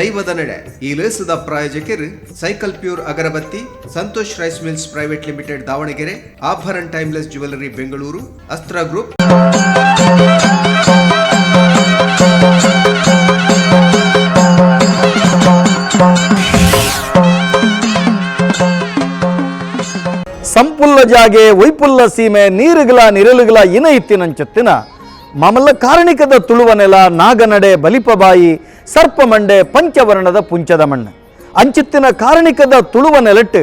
ದೈವದ ನಡೆ ಈ ಲೇಸದ ಪ್ರಾಯೋಜಕರು cycle pure agarbatti, Santosh rice mills private limited Davanagere, Abharan timeless jewellery Bengaluru, Astra group. ಸಂಪುಲ್ಲ ಜಾಗೆ ಒಯ್ಪುಲ್ಲ ಸೀಮೆ ನೀರುಗಳ ನಿರಲುಗಳ ಇನ ಇತ್ತಿನಂಚೊತ್ತಿನ ಮಾಮಲ್ಲ ಕಾರಣಿಕದ ತುಳುವ ನೆಲ ನಾಗನಡೆ ಬಲಿಪಬಾಯಿ ಸರ್ಪಮಂಡೆ ಪಂಚವರ್ಣದ ಪುಂಚದ ಮಣ್ಣು ಅಂಚಿತ್ತಿನ ಕಾರಣಿಕದ ತುಳುವ ನೆಲಟ್ಟು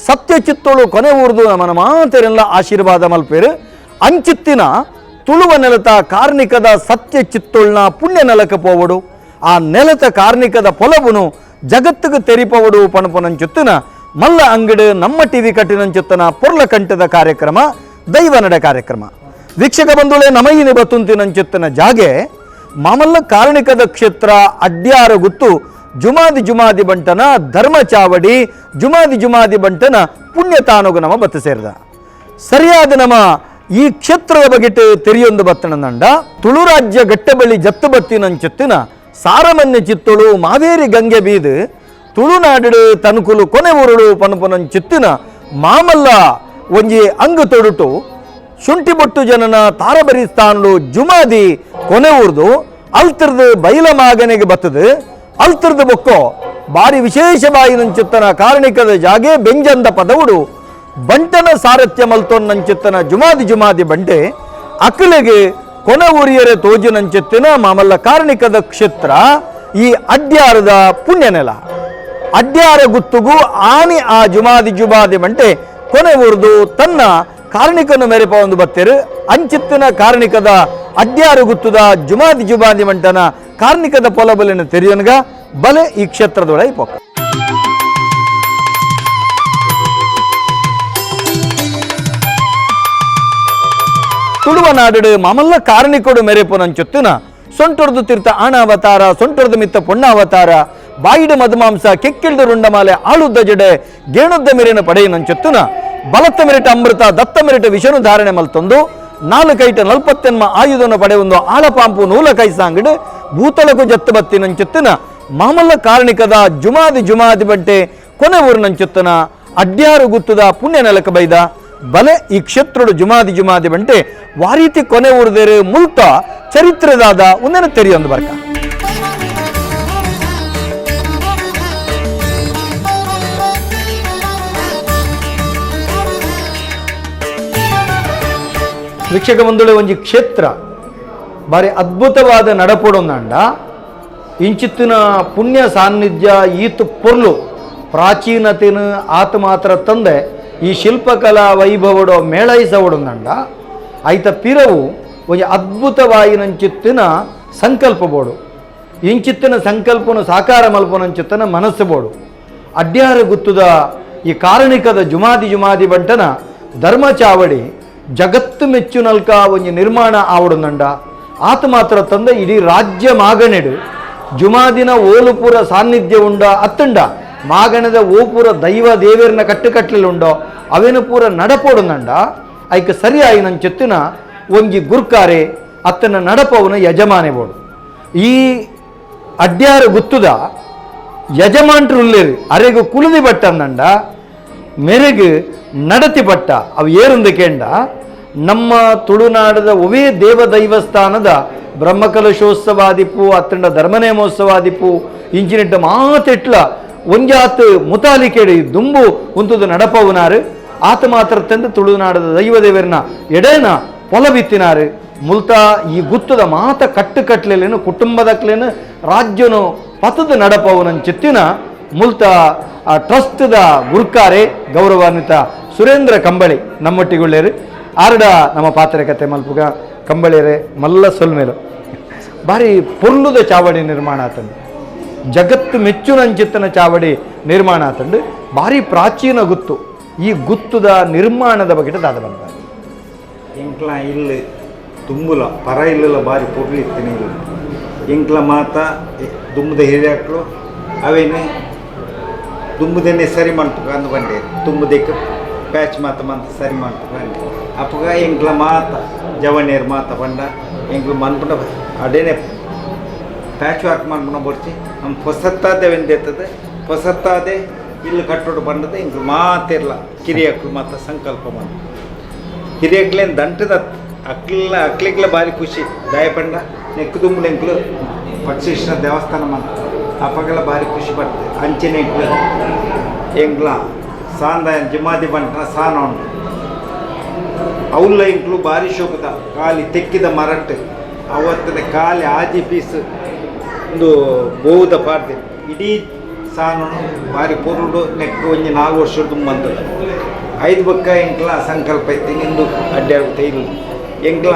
ಸತ್ಯ ಚಿತ್ತೋಳು ಕೊನೆ ಊರ್ದು ನಮನ ಮಾತೆರೆಲ್ಲ ಆಶೀರ್ವಾದ ಮಲ್ಪೇರು. ಅಂಚಿತ್ತಿನ ತುಳುವ ನೆಲತ ಕಾರ್ಣಿಕದ ಸತ್ಯ ಚಿತ್ತೋಳ್ನ ಪುಣ್ಯ ನೆಲಕ ಪೋವಡು, ಆ ನೆಲತ ಕಾರ್ಣಿಕದ ಪೊಲಬುನು ಜಗತ್ತಿಗೆ ತೆರಿಪವಡು ಪಣಪುನಂಚೊತ್ತಿನ ಮಲ್ಲ ಅಂಗಡಿ ನಮ್ಮ ಟಿವಿ ಕಟ್ಟಿನಂಚೊತ್ತನ ಪೊರ್ಲ ಕಂಠದ ಕಾರ್ಯಕ್ರಮ ದೈವ ನಡೆ ಕಾರ್ಯಕ್ರಮ. ವೀಕ್ಷಕ ಬಂಧುಗಳೇ, ನಮಯಿನಿ ಬತ್ತುಂತಿನಂಚೊತ್ತನ ಜಾಗೆ ಮಾಮಲ್ಲ ಕಾರಣಿಕದ ಕ್ಷೇತ್ರ ಅಡ್ಯಾರ ಗುತ್ತು ಜುಮಾದಿ ಜುಮಾದಿ ಬಂಟನ ಧರ್ಮ ಚಾವಡಿ ಜುಮಾದಿ ಜುಮಾದಿ ಬಂಟನ ಪುಣ್ಯತಾನುಗು ನಮ ಬತ್ತು ಸೇರಿದ. ಸರಿಯಾದ ನಮ್ಮ ಈ ಕ್ಷೇತ್ರದ ಬಗೆಟ್ ತೆರಿಯೊಂದು ಬತ್ತಣನಂಡ ತುಳುರಾಜ್ಯ ಗಟ್ಟಬಳ್ಳಿ ಜತ್ತು ಬತ್ತಿನಂಚೊತ್ತಿನ ಸಾರಮನ್ಯ ಚಿತ್ತೋಳು ಮಾವೇರಿ ಗಂಗೆ ಬೀದು ತುಳುನಾಡು ತನುಕುಲು ಕೊನೆ ಊರುಳು ಪನ್ಪುನಂಚಿತ್ತಿನ ಮಾಮಲ್ಲ ಒಂಜಿ ಅಂಗು ತೊಡುಟು ಶುಂಠಿ ಬೊಟ್ಟು ಜನನ ತಾರಬರಿ ಸ್ಥಾನಲು ಜುಮಾದಿ ಕೊನೆ ಊರ್ದು ಅಲ್ತಿರ್ದು ಬೈಲ ಮಾಗನೆಗೆ ಬತ್ತದು ಅಲ್ತಿರ್ದು ಬೊಕ್ಕೋ ಬಾರಿ ವಿಶೇಷ ಬಾಯಿನಂಚಿತ್ತನ ಕಾರಣಿಕದ ಜಾಗೆ ಬೆಂಜಂದ ಪದವುಡು ಬಂಟನ ಸಾರಥ್ಯ ಮಲ್ತೊನ್ನಂಚಿತ್ತನ ಜುಮಾದಿ ಜುಮಾದಿ ಬಂಟೆ ಅಕ್ಕಲಿಗೆ ಕೊನೆ ಊರಿಯರೆ ತೋಜಿನಂಚಿತ್ತಿನ ಮಾಮಲ್ಲ ಕಾರಣಿಕದ ಕ್ಷೇತ್ರ ಈ ಅಡ್ಯಾರದ ಪುಣ್ಯನೆಲ. ಅಡ್ಯಾರ ಗುತ್ತುಗು ಆನಿ ಆ ಜುಮಾದಿ ಜುಮಾದಿ ಬಂಟೆ ಕೊನೆ ಊರ್ದು ತನ್ನ ಕಾರಣಿಕನು ಮೇರೆಪ ಒಂದು ಬತ್ತೇರು. ಅಂಚಿತ್ತಿನ ಕಾರಣಿಕದ ಅಡ್ಯಾರು ಗುತ್ತುದ ಜುಮಾದಿ ಜುಮಾದಿ ಮಂಟನ ಕಾರ್ಣಿಕದ ಪೊಲಬಲಿನ ತೆರಿಯನ್ಗ ಬಲೆ ಈ ಕ್ಷೇತ್ರದೊಳಗೆ ಪೊಕ್ಕ. ತುಳುವ ನಾಡು ಮಾಮಲ್ಲ ಕಾರಣಿಕೋಡು ಮೆರೆಪುನಂಚೊತ್ತಿನ ಸೊಂಟೊರ್ದು ತೀರ್ಥ ಆಣ ಅವತಾರ, ಸೊಂಟೊರ್ದು ಮಿತ್ತ ಪೊಣ್ಣ ಅವತಾರ, ಬಾಯಿಡು ಮಧುಮಾಂಸ ಕೆಕ್ಕಿಲ್ದು ರುಂಡಮಾಲೆ ಆಳುದ್ದ ಜಡೆ ಗೇಣುದ್ದ ಮೆರಿನ ಪಡೆಯಿನಂಚೊತ್ತುನ ಬಲತ್ತ ಮೆರಿಟ ಅಮೃತ ದತ್ತ ಮೆರಿಟ ವಿಷನು ಧಾರಣೆ ಮಲ್ತೊಂದು ನಾಲ್ಕೈಟ ನಲ್ಪತ್ತೆನ್ಮ ಆಯುಧನ ಪಡೆಯೊಂದು ಆಳಪಾಂಪು ನೂಲ ಕೈಸಾಂಗಡು ಭೂತಲಕು ಜತ್ತು ಬತ್ತಿನಂಚೊತ್ತುನ ಮಾಮಲ್ಲ ಕಾರಣಿಕದ ಜುಮಾದಿ ಜುಮಾದಿ ಬಂಟೆ ಕೊನೆ ಊರಿನಂಚೊತ್ತನ ಅಡ್ಯಾರು ಗುತ್ತುದ ಪುಣ್ಯ ನೆಲಕ ಬೈದ ಬಲೆ ಈ ಕ್ಷೇತ್ರಡು ಜುಮಾದಿ ಜುಮಾದಿ ಬಂಟೆ ವಾರೀತಿ ಕೊನೆ ಊರ್ದೇರು ಮುಲ್ತ ಚರಿತ್ರೆದಾದ ಒಂದೇನ ತೆರಿಯೊಂದು ಬರ್ಕ. ವೀಕ್ಷಕ ಬಂಧುಳೆ, ಒಂಜಿ ಕ್ಷೇತ್ರ ಬಾರಿ ಅದ್ಭುತವಾದ ನಡಪೊಡೊಂದಾಂಡ ಇಂಚಿತ್ತಿನ ಪುಣ್ಯ ಸಾನ್ನಿಧ್ಯ ಈತು ಪೊರ್ಲು ಪ್ರಾಚೀನತೆನ ಆತ ಮಾತ್ರ ತಂದೆ ಈ ಶಿಲ್ಪಕಲಾ ವೈಭವಡೋ ಮೇಳೈಸವಡೊಂದಂಡ ಐತ ಪಿರವು ಒಂಜಿ ಅದ್ಭುತವಾಯಿನಂಚಿತ್ತಿನ ಸಂಕಲ್ಪ ಬೋಡು, ಇಂಚಿತ್ತಿನ ಸಂಕಲ್ಪನು ಸಾಕಾರ ಮಲ್ಪನಂಚಿತ್ತನ ಮನಸ್ಸು ಬೋಡು. ಅಡ್ಯಾರ ಗುತ್ತುದ ಈ ಕಾರಣಿಕದ ಜುಮಾದಿ ಜುಮಾದಿ ಬಂಟನ ಧರ್ಮ ಚಾವಡಿ ಜಗತ್ತು ಮೆಚ್ಚುನಲ್ಕ ಒಂಜಿ ನಿರ್ಮಾಣ ಆವಡುಂದಂಡ. ಆತ ಮಾತ್ರ ತಂದೆ ಇಡೀ ರಾಜ್ಯ ಮಾಗಣೆಡು ಜುಮಾದಿನ ಓಲುಪುರ ಸಾನ್ನಿಧ್ಯ ಉಂಡ ಅತ್ತಂಡ ಮಾಗಣದ ಓಪುರ ದೈವ ದೇವೇರ್ನ ಕಟ್ಟುಕಟ್ಲುಂಡೋ ಅವೇನು ಪೂರ ನಡಪೋಡುಂದಂಡ. ಐಕ್ ಸರಿಯಾಯಿ ನಂಚೊತ್ತಿನ ಒಂಜಿ ಗುರ್ಕಾರೆ ಅತ್ತನ ನಡಪವನ ಯಜಮಾನೆ ಬೋಡು. ಈ ಅಡ್ಯಾರ ಗುತ್ತುದ ಯಜಮಾನ್ರು ಉಲ್ಲೇರು ಅರೆಗು ಕುಲುದಿ ಬಟ್ಟಂದಂಡ ಮೆರೆಗು ನಡತಿ ಪಟ್ಟ ಅವು ಏರುಂದ ಕೇಂಡ ನಮ್ಮ ತುಳುನಾಡದ ಒವೇ ದೇವ ದೈವಸ್ಥಾನದ ಬ್ರಹ್ಮಕಲಶೋತ್ಸವಾದಿಪ್ಪು ಅತ್ತಂಡ ಧರ್ಮನೇಮೋತ್ಸವಾದಿಪ್ಪು ಇಂಚಿನಿಟ್ಟ ಮಾತೆಟ್ಲ ಒಂಜಾತ್ ಮುತಾಲಿಕೆಡು ದುಂಬು ಉಂತುದು ನಡಪವುನಾರು. ಆತ ಮಾತ್ರ ತಂದು ತುಳುನಾಡದ ದೈವದೇವರನ ಎಡೇನ ಪೊಲಬಿತ್ತಿನಾರು. ಮುಲ್ತ ಈ ಗುತ್ತದ ಮಾತ ಕಟ್ಟು ಕಟ್ಲೇನು ಕುಟುಂಬದಕ್ಲೇನು ರಾಜ್ಯನು ಪತದ ನಡಪವನಂಚಿತ್ತಿನ ಮುಲ್ತ ಆ ಟ್ರಸ್ಟ್ದ ಗುರ್ಕಾರೆ ಗೌರವಾನ್ವಿತ ಸುರೇಂದ್ರ ಕಂಬಳಿ ನಮ್ಮೊಟ್ಟಿಗುಳ್ಳೇರು. ಆರ್ಡ ನಮ್ಮ ಪಾತ್ರೆ ಕತೆ ಮಲ್ಪುಗ ಕಂಬಳಿಯರೆ ಮಲ್ಲ ಸೊಲ್ಮೇಲು ಭಾರಿ ಪೊರ್ಲುದ ಚಾವಡಿ ನಿರ್ಮಾಣ ಆತಂಡು, ಜಗತ್ತು ಮೆಚ್ಚುನಂಚಿತ್ತನ ಚಾವಡಿ ನಿರ್ಮಾಣ ಆತಂಡು. ಭಾರಿ ಪ್ರಾಚೀನ ಗುತ್ತು. ಈ ಗುತ್ತುದ ನಿರ್ಮಾಣದ ಬಗ್ಗೆ ದಾದ ಬಂದ ಎಂಕ್ಲ ಇಲ್ಲಿ ತುಂಬುಲ ಪರ ಇಲ್ಲಲ್ಲ ಬಾರಿ ಪೊರ್ಲು ಇತ್ತಿನ ಇಲ್ಲ ಎಂಕ್ಲ ಮಾತ ದುಂಬುದ ಹಿರಿಯಾಕ್ಲು ಅವೇನೆ ದುಂಬುದನ್ನೇ ಸರಿ ಮಾಡ್ತು ಅಂದು ಬಂಡೆ ತುಂಬುದಕ್ಕೆ ಪ್ಯಾಚ್ ಮಾತ ಮಂತ ಸರಿ ಮಾಡ್ತು ಬಂಡೆ ಅಪ್ಪಗ ಎಂಕ್ಲ ಮಾತ ಜವನೇರ್ ಮಾತ ಬಂಡ ಎಂಕ್ಲು ಮನ್ಪುಂಡ ಅಡೇನೆ ಪ್ಯಾಚ್ ವರ್ಕ್ ಮನ್ಪುನ ಬೊಡ್ಚಿ ನಮ್ಮ ಹೊಸತ್ತಾದೆ ವೆಂದೆತ್ತದೆ ಹೊಸತ್ತಾದೆ ಇಲ್ಲಿ ಕಟ್ಟೋಡು ಬಂದದೆ ಇಂಕ್ ಮಾತಿರ್ಲ ಕಿರಿಯಕ್ಲು ಮಾತ ಸಂಕಲ್ಪ ಬಂದು ಹಿರಿಯಕ್ಲೇನು ದಂಟದ ಅಕ್ಲ ಅಕ್ಲಿಗ್ಲ ಭಾರಿ ಖುಷಿ ದಯಪಂಡ ನೆಕ್ಕು ನೆಂಕ್ಲು ಪಕ್ಷೇಶ್ವರ ದೇವಸ್ಥಾನ ಮಂತ ಅಪ್ಪಗೆಲ್ಲ ಭಾರಿ ಖುಷಿ ಪಡ್ತೆ ಅಂಚನೆ ಎಂಕ್ಲು ಎಂಗ್ಲ ಸಾಂದ ಜಿಮಾದಿ ಬಂಟ್ನ ಸಾನ ಉಂಟು ಅವಲ್ಲ ಎಂಕ್ಲು ಭಾರಿ ಶೋಕದ ಖಾಲಿ ತೆಕ್ಕಿದ ಮರಟ್ಟು ಅವತ್ತಿನ ಖಾಲಿ ಆಜಿ ಪೀಸ್ ಒಂದು ಬೋದ ಪಾಡ್ದೆ ಇಡೀ ಸಾನನು ಭಾರಿ ಪೊರುಡು ನೆಕ್ಕು ಒಂಜಿ 4 ವರ್ಷ ಬಂದದ 5 ಬಕ್ಕ ಎಂಕ್ಲ ಸಂಕಲ್ಪ ಐತಿ ಇಂದು ಅಡ್ಡಾಡುತ್ತೆ ಇಲ್ಲ ಎಂಕ್ಲ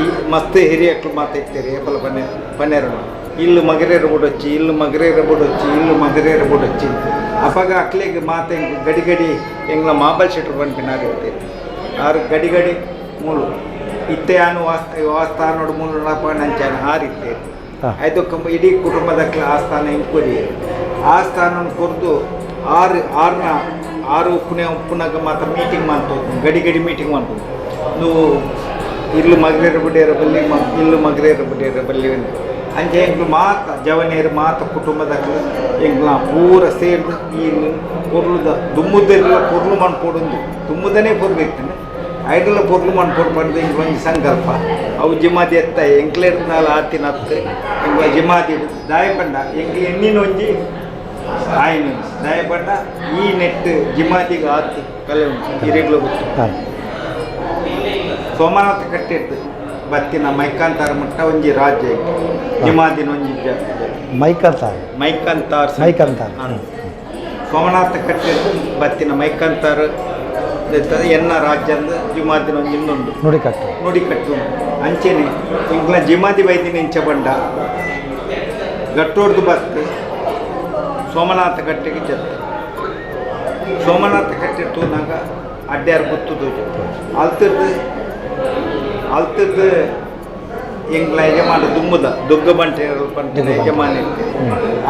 ಈ ಮಸ್ತ್ ಹಿರಿಯಕ್ಲು ಮಾತಾಡ್ತಾರೆ ಏಪಲ ಪನ್ನೆ ಪನ್ನೆರಡು ಇಲ್ಲು ಮಗರೇರ ಬುಡೊಚ್ಚಿ ಇಲ್ಲು ಮಗರೇರ ಬುಡೊಚ್ಚಿ ಇಲ್ಲು ಮಗರೇರ ಬುಡೊಚ್ಚಿ ಅಪಗ ಅಕ್ಲೆಗ್ ಮಾತೆ ಗಡಿ ಗಡಿ ಎಂಗ್ಲ ಮಾಬಲ್ ಶೆಟ್ರು ಪನ್ಪಿನಾಗಿರುತ್ತೆ ಆರು ಗಡಿ ಗಡಿ ಮೂಲು ಇತ್ತೆ ಆನು ವಾಸ್ತಾನೋಡು ಮೂಲು ನಪ್ಪ ನಂಚಾನ ಆರಿತ್ತೆ ಆಯ್ತು ಇಡೀ ಕುಟುಂಬದ ಆಸ್ಥಾನ ಇಂಕ್ವರಿ ಆ ಸ್ಥಾನ ಕೊರ್ದು ಆರು ಆರ್ನ ಆರು ಉಪ್ಪುನೆ ಉಪ್ಪುನಾಗ ಮಾತ್ರ ಮೀಟಿಂಗ್ ಮಾಡ್ತು ಗಡಿ ಗಡಿ ಮೀಟಿಂಗ್ ಮಾಡ್ತು ನೀವು ಇಲ್ಲು ಮಗರೇರ ಬುಡೇರ ಬಲ್ಲಿ ಇಲ್ಲು ಮಗರೇರ ಬುಡೇರ ಬಲ್ಲಿ ಅಂಚೆ ಎಂಕ್ಲು ಮಾತ ಜವನೇರು ಮಾತ ಕುಟುಂಬದ ಎಂಕ್ಲ ಪೂರ ಸೇರ್ದು ಈ ಪೊರ್ಲುದ ದುಮ್ಮುದೆಲ್ಲ ಪೊರ್ಲು ಮನ್ಪೊಡೊಂದು ದುಮ್ಮುದನೇ ಪೊರ್ಲು ಇರ್ತೇನೆ ಐಡಲ ಪೊರ್ಲು ಮನ್ಪೊಡು ಪಂಡ್ದು ಎಂಕ್ಲ ಒಂಜಿ ಸಂಕಲ್ಪ ಅವು ಜಿಮಾದಿ ಎತ್ತ ಎಂಕ್ಲೇರ್ನಾಲ ಆತಿನ ಅತ್ತು ಎಂಕ್ಲ ಜಿಮಾದಿ ದಾಯ ಪಂಡ ಎಂಕ್ಲ ಎಣ್ಣಿನ ಒಂಜಿ ಆಯ್ನ ದಾಯ ಪಂಡ ಈ ನೆಟ್ ಜಿಮಾದಿಗೆ ಆತು ಕಲೆ ಉಂಟು ಹಿರಿಗಳು ಗೊತ್ತು ಸೋಮನಾಥ ಕಟ್ಟಿದ್ದು ಬತ್ತಿನ ಮೈಕಾಂತಾರ ಮುಟ್ಟ ಒಂಜಿ ರಾಜ್ಯ ಜಿಮಾದಿನ ಒಂಜಿ ಮೈಕಂತಾರ್ ಮೈಕಂತಾರ್ ಮೈಕಂತಾರ್. ಸೋಮನಾಥ ಕಟ್ಟಿದ್ದು ಬತ್ತಿನ ಮೈಕಂತಾರ್ ಎನ್ನ ರಾಜ್ಯ ಅಂದ್ ಜಿಮಾದಿನ ಒಂಜಿ ಇನ್ನೊಂದು ನುಡಿಕಟ್ಟು ನುಡಿಕಟ್ಟು ಅಂಚೆನೆ ಇಂಕ್ಲ ಜಿಮಾದಿ ವೈದ್ಯನ ಇಂಚ ಬಂಡ ಗಟ್ಟೋರ್ದು ಬತ್ತು ಸೋಮನಾಥ ಕಟ್ಟೆಗೆ ಜತ್ತು ಸೋಮನಾಥ ಕಟ್ಟೆ ತೂನಾಗ ಅಡ್ಡ್ಯಾರ ಗುತ್ತುದು ಅಲ್ತಿರ್ದು ಅಲ್ತಿರ್ದು ಎಂಗ್ಲ ಯಜಮಾನ ದುಮ್ಮದ ದುಗ್ಗ ಬಂಟೆ ಪಂಟಿನ ಯಜಮಾನ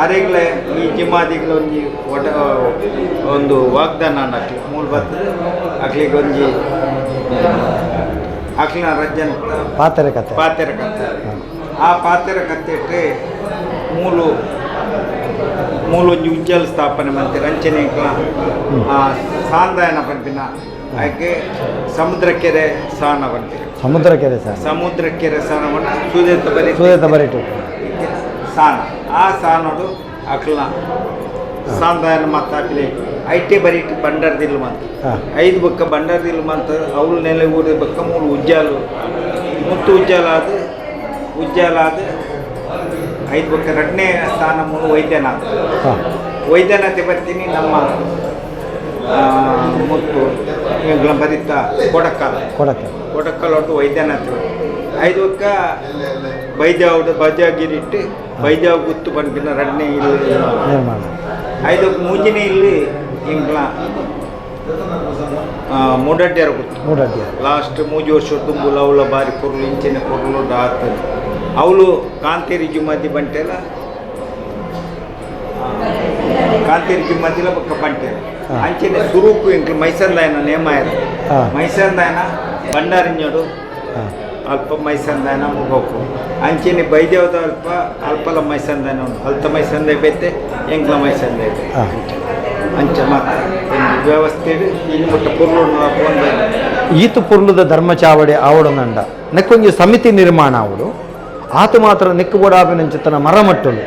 ಅರೆಗ್ಲ ಈ ಜಿಮಾದಿಗ್ಲ ಒಂಜಿ ಒಡ ಒಂದು ವಾಗ್ದಾನ ಅಕ್ಲಿ ಮೂಲ ಬರ್ತದೆ ಅಕ್ಲಿಗೆ ಒಂಜಿ ಅಕ್ಲಿನ ರಜ್ಜನ ಪಾತೆರೆ ಕತೆ ಪಾತೆರ ಕತ್ತೆ ಆ ಪಾತೆರ ಕತ್ತೆಟ್ಟೆ ಮೂಲು ಮೂಲೊಂಜಿ ಉಜ್ಜಲ್ ಸ್ಥಾಪನೆ ಮಂತೆ ರಂಚನೆ ಆ ಸಾಂದಾಯನ ಪನ್ಪಿನ ಆಕೆ ಸಮುದ್ರ ಕೆರೆ ಸಾನ ಪನ್ಪಿನ ಸಮುದ್ರ ಕೆರೆ ಸರ್ ಸಮುದ್ರ ಕೆರೆ ಸಾನವನ್ನ ಸೂರ್ಯತ ಬರಿ ಸೂರ್ಯತ ಬರಿಟು ಸಾನ ಆ ಸಾನೋಡು ಅಕ್ಲ ಸಾಂದಾಯನ ಮತ್ತೆ ಹಾಕಲಿ ಐಟೆ ಬರೀಟ್ ಬಂಡಾರದಿಲ್ಲ ಮಂತ 5 ಬಕ್ಕ ಬಂಡಾರದಿಲ್ಲ ಮಂತ ಅವ್ಳ ನೆಲೆ ಊರ ಬಕ್ಕ ಮೂರು ಉಜ್ಜಾಲು ಮುತ್ತು ಉಜ್ಜಾಲಾದ ಉಜ್ಜಾಲಾದ 5 ಬಕ್ಕ 2ನೇ ಸ್ಥಾನ ಮೂರು ವೈದ್ಯನಾಥ ವೈದ್ಯನಾಥೆ ಬರ್ತೀನಿ ನಮ್ಮ ಮುತ್ತು ಎಂಗ್ಲ ಬರಿತ ಕೊಡಕ್ಕಲ್ ಕೊಡಕ್ಕಲ್ ಕೊಡಕ್ಕಲ್ ಹೊರತು ವೈದ್ಯನಾಥ 5 ಬಕ್ಕ ಬೈದ್ಯಾವ್ದು ಬಜಾಗಿರಿಟ್ಟು ಬೈದ್ಯಾವ್ ಗುತ್ತು ಪನ್ಪಿನ 2ನೇ ಇಲ್ಲಿ ನಿರ್ಮಾಣ 5 ಮೂಜಿನೇ ಇಲ್ಲಿ ಎಂಗ್ಲ ಮೂಡಡ್ಡ್ಯಾರ ಗುತ್ತು ಮೂಡಡ್ಡ್ಯಾರ ಲಾಸ್ಟ್ ಮೂಜಿ ವರ್ಷ ದುಂಬುಲ ಅವಳ ಬಾರಿ ಪೊರ್ಲು ಇಂಚಿನ ಪೊರ್ಲು ಆತದೆ ಅವಳು ಕಾಂತೇರಿ ಜುಮಾದಿ ಬಂಟೆಲ್ಲ ಕಾಂತೇರಿ ಜುಮಾದಿಲ ಬೊಕ್ಕ ಬಂಟೆಲ್ಲ ಅಂಚೆನೆ ಸುರೂಪು ಎಂಕ್ಲು ಮೈಸಂದಾಯನ ನೇಮಾಯರ ಮೈಸಂದಾಯನ ಬಂಡಾರಿಂಜೋಡು ಅಲ್ಪ ಮೈಸಂದಾಯನ ಮುಗೋಕು ಅಂಚೆನೆ ಬೈದೇವದ ಅಲ್ಪ ಅಲ್ಪಲ ಮೈಸಂದಾಯನ ಉಂಟು ಅಲ್ತ ಮೈಸಂದಾಯ ಬೈತೆ ಎಂಕ್ಲ ಮೈಸಂದಾಯ ಬೈತೆ ಅಂಚೆ ಮಾತ್ರ ವ್ಯವಸ್ಥೆ ಇನ್ನು ಮುಟ್ಟ ಪೊರ್ಲು ಈತು ಪೊರ್ಲುದ ಧರ್ಮಚಾವಡಿ ಆವಡನಂಡ ನೆಕ್ಕೊಂಜಿ ಸಮಿತಿ ನಿರ್ಮಾಣ ಅವಡು ಆತು ಮಾತ್ರ ನೆಕ್ಕು ಬೋಡಾಪಿನಂಚಿತ್ತನ ಮರಮಟ್ಟಲು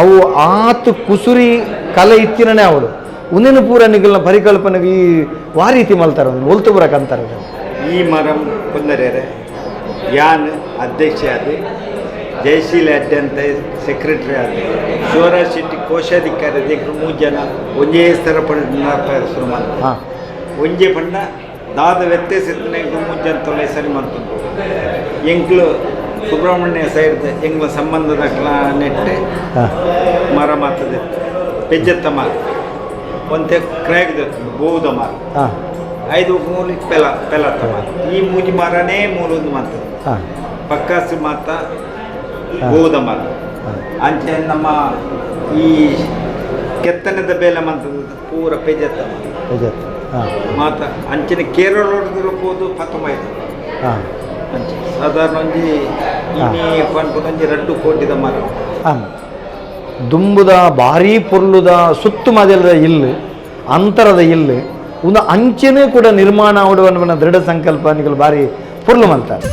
ಅವು ಆತು ಕುಸುರಿ ಕಲೆ ಇತ್ತಿನನೇ ಅವಡು ಉಂದಿನ ಪೂರ ನಿಗಲ್ನ ಪರಿಕಲ್ಪನೆಗೆ ಈ ವಾರೀತಿ ಮಲ್ತಾರ ಒಲ್ತು ಬರಕಂತಾರೆ ಈ ಮರ ಕುಂದರೇರೆ ಯಾನ್ ಅಧ್ಯಕ್ಷ ಆದ ಜಯಶೀಲ ಅಡ್ಡೆ ಅಂತ ಸೆಕ್ರೆಟರಿ ಆದ ಶಿವರಾಜ್ ಶೆಟ್ಟಿ ಕೋಶಾಧಿಕಾರಿ ಅಧ್ಯಕ್ಷರು 3 ಜನ ಒಂಜೇ ಸ್ಥರ ಪಂಡ ಶುರು ಮಾಡ್ತಾರೆ ಒಂಜೇ ಪಂಡ ದಾದ ವ್ಯತ್ಯಾಸ ಇತ್ತು ಎಂಕ್ಲು 3 ಜನ ತೊಲೆ ಸರಿ ಮಾಡ್ತುಂಡು ಎಂಕ್ಲು ಸುಬ್ರಹ್ಮಣ್ಯ ಸೈಡ್ ಎಂಗ್ಲ ಸಂಬಂಧದ ನೆಟ್ಟೆ ಮರ ಮಾತದೆ ಪೆಜ್ಜತ್ತ ಮರ ಒಂತೆ ಕ್ರ್ಯಾಕ್ ಬೋದ ಮರ 5 ಮೂಲಿ ಪೆಲ ಪೆಲತ್ತ ಮರ ಈ ಮೂಜಿ ಮರನೇ ಮೂಲೊಂದು ಮಾತದೆ ಪಕ್ಕಾಸು ಮಾತ ಬೋದ ಮರ ಅಂಚೆ ನಮ್ಮ ಈ ಕೆತ್ತನೆದ ಬೇಲೆ ಮಂತದ ಪೂರ ಪೆಜತ್ತ ಮರ ಮಾತ ಅಂಚಿನ ಕೇರಳ ಪೋದು ಪತ್ತೊಂಬೈದು ಅಂಚೆ ಸಾಧಾರಣ ಒಂಜಿ ಇನಿ ಪನ್ಪುನ ಒಂಜಿ 2 ಕೋಟಿದ ಮರ. ದುಂಬುದ ಭಾರೀ ಪೊರ್ಲುದ ಸುತ್ತು ಮದೆಲದ ಇಲ್ಲು ಅಂತರದ ಇಲ್ಲು ಒಂದು ಅಂಚೆನೇ ಕೂಡ ನಿರ್ಮಾಣ ಆವಡುವ ದೃಢ ಸಂಕಲ್ಪ ನಿಕಲು ಭಾರಿ ಪೊರ್ಲು ಮಲ್ತಾರೆ.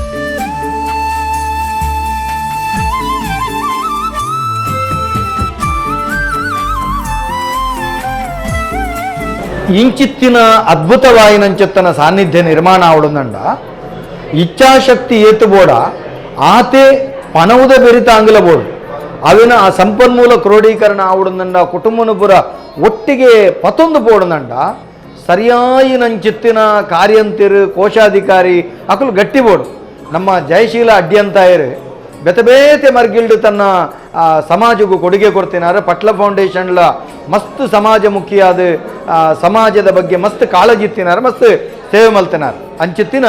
ಇಂಚಿತ್ತಿನ ಅದ್ಭುತವಾಯಿನಂಚಿತ್ತನ ಸಾನ್ನಿಧ್ಯ ನಿರ್ಮಾಣ ಆವಡುಂದಂಡ ಇಚ್ಛಾಶಕ್ತಿ ಏತು ಬೋಡ ಆತೆ ಪಣವುದ ಬೆರಿತ ಆಂಗ್ಲ ಬೋಡು ಅವಿನ ಆ ಸಂಪನ್ಮೂಲ ಕ್ರೋಢೀಕರಣ ಆವಡುಂದಂಡ ಕುಟುಂಬನ ಪುರ ಒಟ್ಟಿಗೆ ಪತೊಂದು ಪೋಡುಂದಂಡ ಸರಿಯಾಯಿನಂಚಿತ್ತಿನ ಕಾರ್ಯಂತಿರು ಕೋಶಾಧಿಕಾರಿ ಅಕಲು ಗಟ್ಟಿ ಬೋಡು. ನಮ್ಮ ಜಯಶೀಲ ಅಡ್ಯಂತಾಯರು ಬೆತೆ ಬೇತೆ ಮರ್ಗಿಲ್ಡು ತನ್ನ ಸಮಾಜಕ್ಕೂ ಕೊಡುಗೆ ಕೊಡ್ತಿನಾರೆ. ಪಟ್ಲ ಫೌಂಡೇಶನ್ಲ ಮಸ್ತ್ ಸಮಾಜಮುಖಿಯಾದ ಸಮಾಜದ ಬಗ್ಗೆ ಮಸ್ತ್ ಕಾಳಜಿ ಇತ್ತಿನಾರ, ಮಸ್ತ್ ಸೇವೆ ಮಲ್ತಿನಾರ. ಅಂಚಿತ್ತಿನ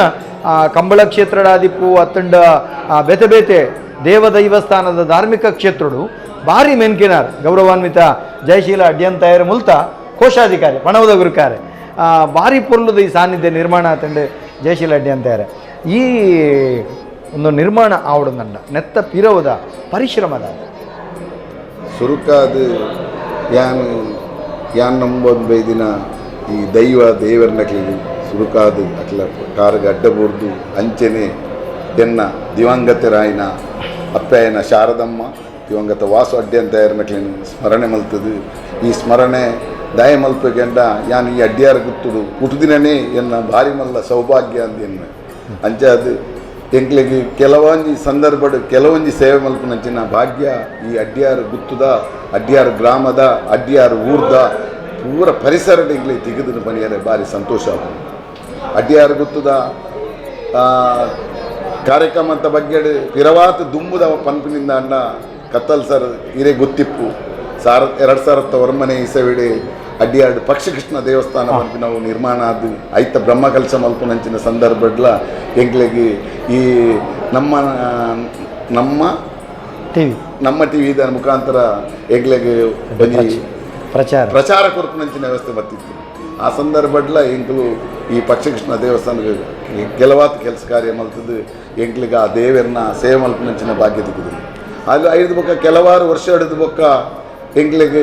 ಕಂಬಳ ಕ್ಷೇತ್ರಡಾದಿಪ್ಪು ಅತ್ತಂಡ ಬೇತೆ ಬೇತೆ ದೇವ ದೈವಸ್ಥಾನದ ಧಾರ್ಮಿಕ ಕ್ಷೇತ್ರಡು ಭಾರಿ ಮೆನ್ಕಿನಾರ್ ಗೌರವಾನ್ವಿತ ಜಯಶೀಲ ಅಡ್ಯಂತಾಯರ ಮುಲ್ತ ಕೋಶಾಧಿಕಾರಿ ಪಣವದ ಗುರುಕಾರೆ ಭಾರಿ ಪೊರ್ಲುದ ಈ ಸಾನ್ನಿಧ್ಯ ನಿರ್ಮಾಣ ಆತಂಡು ಜಯಶೀಲ ಅಡ್ಯಂತಾಯರ ಈ ಒಂದು ನಿರ್ಮಾಣ ಆವಡುಂದಂಡ ನೆತ್ತ ಪಿರವದ ಪರಿಶ್ರಮದ ಸುರುಕಾದ ಯಾನ್ ಯಾನ್ ನಂಬೊಂದು ಬೈದಿನ ಈ ದೈವ ದೇವರನಕ್ಲಿಗೆ ಸುರುಕಾದ ಅಕ್ಲ ಕಾರ್ಗ ಅಡ್ಡ ಬೋರ್ದು ಅಂಚೆನೆ ಎನ್ನ ದಿವಂಗತರಾಯಿನ ಅಪ್ಪಯ್ಯನ ಶಾರದಮ್ಮ ದಿವಂಗತ ವಾಸು ಅಡ್ಯಂತಾಯರನಕ್ಲಿನ ಸ್ಮರಣೆ ಮಲ್ತದು. ಈ ಸ್ಮರಣೆ ದಯ ಮಲ್ಪಗೆಂಡ ಯಾನ್ ಈ ಅಡ್ಡಿಯಾರ ಗುತ್ತುಡು ಹುಟ್ಟುದಿನನೇ ಎನ್ನ ಭಾರಿ ಮಲ್ಲ ಸೌಭಾಗ್ಯ ಅಂದ ಎನ್ನ ಅಂಚೆ ಅದು ಎಂಕ್ಲೆಗ್ ಕೆಲವೊಂಜಿ ಸಂದರ್ಭಡ್ ಕೆಲವೊಂಜಿ ಸೇವೆ ಮಲ್ಪುನಂಚಿನ ಭಾಗ್ಯ ಈ ಅಡ್ಡಿಯಾರು ಗುತ್ತುದ ಅಡ್ಡಿಯಾರು ಗ್ರಾಮದ ಅಡ್ಡಿಯಾರು ಊರ್ದ ಪೂರ ಪರಿಸರ ಎಂಕ್ಲೆಗ್ ತಿಗದು ಬನಿಯರೆ ಭಾರಿ ಸಂತೋಷ ಆಪುಂಡು. ಅಡ್ಡಿಯಾರು ಗುತ್ತುದ ಕಾರ್ಯಕ್ರಮದ ಬಗ್ಗೆ ಪಿರವಾತ ದುಂಬುದ ಪನ್ಪಿನಿಂದ ಅಣ್ಣ ಕತ್ತಲ್ ಸರ್ ಹಿರೇ ಗೊತ್ತಿಪ್ಪು ಸಾರ 2000 ವರ್ಮನೆ ಇಸವಿಡೆ ಅಡ್ಡಿಯಾರ್ಡ್ ಪಕ್ಷಕೃಷ್ಣ ದೇವಸ್ಥಾನ ಪನ್ಪಿನವು ನಿರ್ಮಾಣ ಅದು ಐತ ಬ್ರಹ್ಮಕಲಶ ಮಲ್ಪುನಂಚಿನ ಸಂದರ್ಭಡ್ಲ ಎಂಕ್ಲೆಗ್ ಈ ನಮ್ಮ ನಮ್ಮ ಟಿವಿ ನಮ್ಮ ಟಿವಿದ ಮುಖಾಂತರ ಎಂಕ್ಲೆಗ್ ಒಂಜಿ ಪ್ರಚಾರ ಪ್ರಚಾರ ಕೊರ್ಪುನಂಚಿನ ವ್ಯವಸ್ಥೆ ಬತ್ತಿತ್ತು. ಆ ಸಂದರ್ಭಡ್ಲ ಎಂಕ್ಲು ಈ ಪಕ್ಷಕೃಷ್ಣ ದೇವಸ್ಥಾನ ಕೆಲವಾತ್ ಕೆಲಸ ಕಾರ್ಯ ಮಲ್ತದ್ದು ಎಂಕ್ಲಿಗೆ ಆ ದೇವರನ್ನ ಸೇವೆ ಮಲ್ಪುನಂಚಿನ ಭಾಗ್ಯ ತಿಕ್ಕಿದ್ರು. ಅಲ್ಲಿ ಐದು ಬೊಕ್ಕ ಕೆಲವಾರು ವರ್ಷ ಹಿಡಿದು ಬೊಕ್ಕ ಎಂಕ್ಲೆಗ್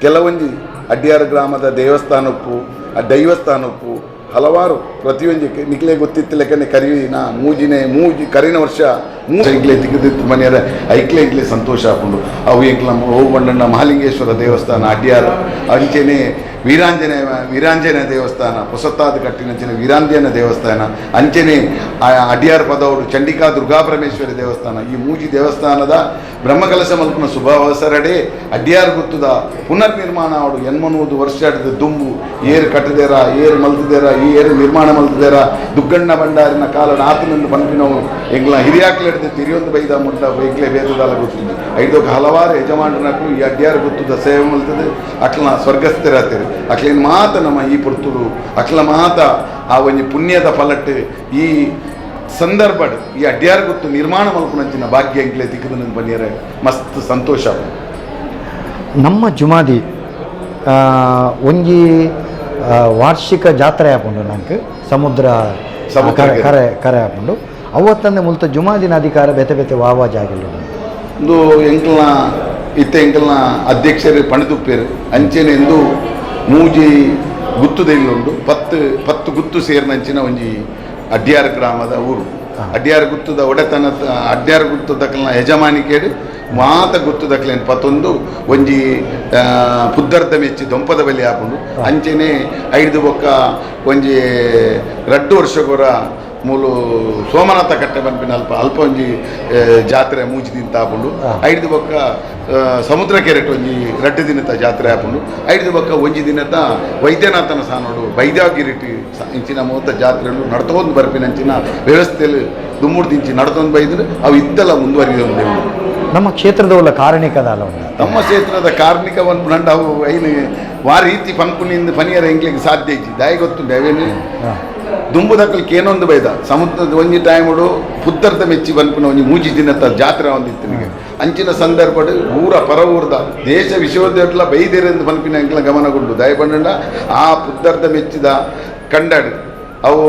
ಕೆಲವೊಂಜಿ ಅಡ್ಡಿಯಾರು ಗ್ರಾಮದ ದೇವಸ್ಥಾನಕ್ಕೂ ಆ ದೈವಸ್ಥಾನಕ್ಕೂ ಹಲವಾರು ಪ್ರತಿಯೊಂಜಿ ನಿಕ್ಲೆ ಗೊತ್ತಿತ್ತು ಲೆಕ್ಕನೆ ಕರಿವಿನ ಮೂಜಿನೆ ಮೂಜಿ ಕರಿನ ವರ್ಷ ಮೂಜಿ ಎಂಕ್ಲೆ ತಿಕ್ಕಿದಿತ್ತು ಮನೆಯರ ಐಕ್ಲೆ ಎಂಕ್ಲೆ ಸಂತೋಷ ಆಪುಂಡು. ಅವು ಎಂಕ್ಲ ಹೋಗಬಂಡಣ್ಣ ಮಹಾಲಿಂಗೇಶ್ವರ ದೇವಸ್ಥಾನ ಅಡ್ಡಿಯಾರು ಅಂಚೆನೆ ವೀರಾಂಜನೇಯ ವೀರಾಂಜನೇಯ ದೇವಸ್ಥಾನ ಹೊಸತಾದ ಕಟ್ಟಿನಂಚಿನ ವೀರಾಂಜನೇಯ ದೇವಸ್ಥಾನ ಅಂಚೆನೆ ಅಡ್ಡಿಯಾರ್ ಪದವರು ಚಂಡಿಕಾ ದುರ್ಗಾಪರಮೇಶ್ವರಿ ದೇವಸ್ಥಾನ ಈ ಮೂಜಿ ದೇವಸ್ಥಾನದ ಬ್ರಹ್ಮಕಲಶ ಮಲ್ಪುನ ಶುಭಾವಸರಡೆ ಅಡ್ಡಿಯಾರ್ ಗುತ್ತದ ಪುನರ್ ನಿರ್ಮಾಣ ಅವಡು ಎನ್ಮನೂದು ವರ್ಷ ಹಿಡಿದು ದುಂಬು ಏರು ಕಟ್ಟದೇರ ಏರು ಮಲ್ತದೇರ ಈ ಏರು ನಿರ್ಮಾಣ ಮಲ್ತದೇರ ದುಗ್ಗಣ್ಣ ಭಂಡಾರಿನ ಕಾಲಡ ಆತನನ್ನು ಪನ್ಪಿನವು ಎಂಗ್ಲ ಹಿರಿಯಾಕ್ಲೆ ಹಿಡಿದು ತಿರಿಯೊಂದು ಬೈದ ಮುಂಡ ಎಂಗ್ಲೆ ಬೇದದಾಲ ಗೊತ್ತಿದ್ದು ಐದೊಕ್ಕ ಹಲವಾರು ಯಜಮಾನರನಕ್ಕೂ ಈ ಅಡ್ಡಿಯಾರ್ ಗುತ್ತದ ಸೇವೆ ಮಲ್ತದೆ ಅಕ್ಲನ ಸ್ವರ್ಗಸ್ಥರಾತಿರು ಅಕ್ಲಿನ ಮಾತ ನಮ್ಮ ಈ ಪುರ್ತುಡು ಅಕ್ಲ ಮಾತ ಆ ಒಂಜಿ ಪುಣ್ಯದ ಫಲಟ್ಟು ಈ ಸಂದರ್ಭಡ್ ಈ ಅಡ್ಡಿಯಾರ್ ಗುತ್ತು ನಿರ್ಮಾಣ ಮಲ್ಪುನಂಚಿನ ಭಾಗ್ಯ ಎಂಕ್ಲೆ ತಿಕ್ಕದನ ಬನ್ನಿಯರೆ ಮಸ್ತ್ ಸಂತೋಷ. ನಮ್ಮ ಜುಮಾದಿ ಒಂಜಿ ವಾರ್ಷಿಕ ಜಾತ್ರೆ ಆಪುಂಡು ನಂಗೆ ಸಮುದ್ರ ಕರೆ ಕರೆ ಕರೆ ಆಪುಂಡು ಅವತ್ತಂದೆ ಮುಲ್ತ ಜುಮಾದಿನ ಅಧಿಕಾರ ಬೇತೆ ಬೇತೆ ವಾವಾ ಜಾಗಿಲ್ಲ ಒಂದು ಎಂಕಲ್ನ ಇತ್ತೆ ಎಂಕಲ್ನ ಅಧ್ಯಕ್ಷರು ಪಣದುಪ್ಪೇರು ಅಂಚೆನೆ ಎಂದು ಮೂಜಿ ಗುತ್ತುದೆಲ್ಲುಂಡು ಪತ್ತು ಪತ್ತು ಗುತ್ತು ಸೇರಿನಂಚಿನ ಒಂಜಿ ಅಡ್ಡಿಯಾರ್ ಗ್ರಾಮದ ಊರು. ಅಡ್ಡಿಯಾರ್ ಗುತ್ತದ ಒಡೆತನ ಅಡ್ಡಿಯಾರ್ ಗುತ್ತು ದಕ್ಕಲ್ನ ಯಜಮಾನಿಕೇಡು ಮಾತ ಗುತ್ತು ದಕ್ಕಲೇನು ಪತ್ತೊಂದು ಒಂಜಿ ಪುದ್ದರ್ದ ಮೆಚ್ಚಿ ದೊಂಪದ ಬಲಿ ಆಪುಂಡು. ಅಂಚೆನೆ ಐದು ಬೊಕ್ಕ ಒಂಜಿ ರಡ್ಡು ವರ್ಷಗೊರ ಮೂಲು ಸೋಮನಾಥ ಕಟ್ಟೆ ಪನ್ಪಿನ ಅಲ್ಪ ಅಲ್ಪ ಒಂಜಿ ಜಾತ್ರೆ ಮೂಜಿ ದಿನ ಆಪುಂಡು. ಐದು ಬೊಕ್ಕ ಸಮುದ್ರ ಕೆರೆಟ್ ಒಂಜಿ ರಡ್ಡು ದಿನದ ಜಾತ್ರೆ ಆಪುಂಡು. ಐದು ಬೊಕ್ಕ ಒಂಜಿ ದಿನದ ವೈದ್ಯನಾಥನ ಸಾನೋಡು ಬೈದ್ಯಾಗಿರಿಟಿ ಇಂಚಿನ ಮೂವತ್ತ ಜಾತ್ರೆಗಳು ನಡ್ತೊಂದು ಬರ್ಪಿನಂಚಿನ ವ್ಯವಸ್ಥೆಯಲ್ಲಿ ದುಮ್ಮುಡ್ದು ಇಂಚಿ ನಡ್ತೊಂದು ಬೈದ್ರೆ ಅವು ಇತ್ತೆಲ್ಲ ಮುಂದುವರಿದ. ನಮ್ಮ ಕ್ಷೇತ್ರದವಲ್ಲ ಕಾರಣಿಕದ ಅಲ್ಲ ನಮ್ಮ ಕ್ಷೇತ್ರದ ಕಾರ್ಣಿಕವನ್ನು ನಂಡು ಅವು ಐನು ವಾ ರೀತಿ ಪಂಪುನಿಂದ ಪನಿಯರ ಎಂಕ್ಲಿಗೆ ಸಾಧ್ಯ ಇಜ್ಜಿ ದಾಯ ಗೊತ್ತುಂಡು ಅವೇನು ದುಂಬುದಕ್ಕಲ್ ಕೇನೊಂದು ಬೈದ ಸಮುದ್ರದ ಒಂಜಿ ಟೈಮುಡು ಪುತ್ತರ್ದ ಮೆಚ್ಚಿ ಬನ್ಪುನ ಒಂಜಿ ಮೂಜಿ ದಿನದ ಜಾತ್ರೆ ಒಂದಿತ್ತು ನಿಮಗೆ ಅಂಚಿನ ಸಂದರ್ಭಡ್ ಊರ ಪರ ಊರ್ದ ದೇಶ ವಿಶ್ವದಟ್ಲ ಬೈದಿರೆಂದು ಪನ್ಪಿನ ಎಂಕ್ಲ ಗಮನ ಕೊಟ್ಟು ದಯಪಂಡ ಆ ಪುತ್ತರ್ದ ಮೆಚ್ಚಿದ ಕಂಡಾಡು ಅವು